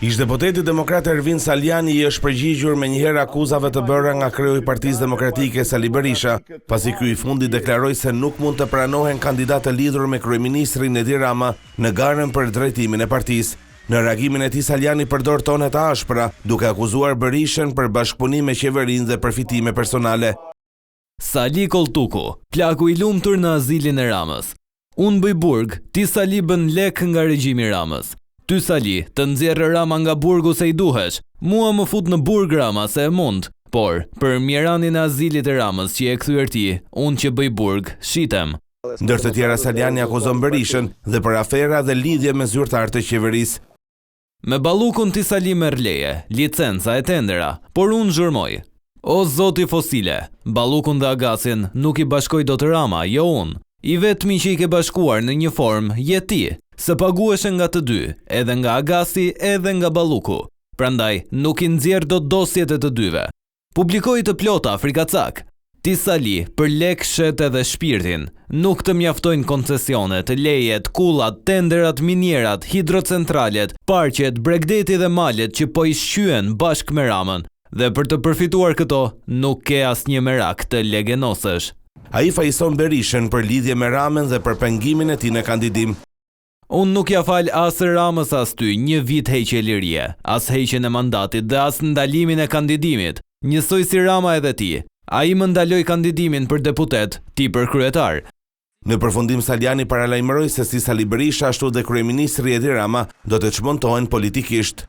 Ish-deputeti demokrat Ervin Salianji i është përgjigjur menjëherë akuzave të bëra nga kreu i Partisë Demokratike Sali Berisha, pasi ky i fundit deklaroi se nuk mund të pranohen kandidatë të lidhur me kryeministrin Edi Rama në garën për drejtimin e partisë. Në reagimin e tij Salianji përdor tone të ashpra, duke akuzuar Berishën për bashkëpunim me qeverinë dhe përfitime personale. Sali Kolltuku, plaku i lumtur në azilin e Ramës. Unë bëj burg, ti Sali bën lekë nga regjimi i Ramës. Ty Sali, të nxjerr Rama nga burgu se i duhesh. Mua më fut në burg Rama se e mund. Por, për mjeranin e azilit të Ramës që je kthyer ti, unë që bëj burg, shitem. Ndër të tjera Salianji akuzon Berishën dhe për afera dhe lidhje me zyrtarë të qeverisë. Me Ballukun ti Sali merr leje, licenca e tendera, por unë zhurmoj. O zoti fosile, Ballukun dhe Agasin nuk i bashkoi dot Rama, jo unë. I vetmi që i ke bashkuar në një formë je ti, se paguheshe nga të dy, edhe nga Agasi edhe nga Balluku. Prandaj nuk i nxjerr dot dosjet e të dyve. Publikoji të plota, frikacak! Ti Sali, për lekë shet edhe shpirtin. Nuk të mjaftojnë koncesionet, lejet, kullat, tenderat, minierat, hidrocentralet, parqet, bregdeti dhe malet që po i shqyen bashkë me Ramën. Dhe për të përfituar këto, nuk ke asnjë merak të legenosesh. Ai fajëson Berishën për lidhje me Ramën dhe për pengimin e tij në kandidim. Unë nuk ia fal as Ramës as ty një vit heqje lirie, as heqjen e mandatit dhe as ndalimin e kandidimit. Njësoj si Rama edhe ti. Ai më ndaloi kandidimin për deputet, ti për kryetar. Në përfundim Salianji paralajmëroi se si Sali Berisha ashtu dhe kryeministri Edi Rama do të çmontohen politikisht.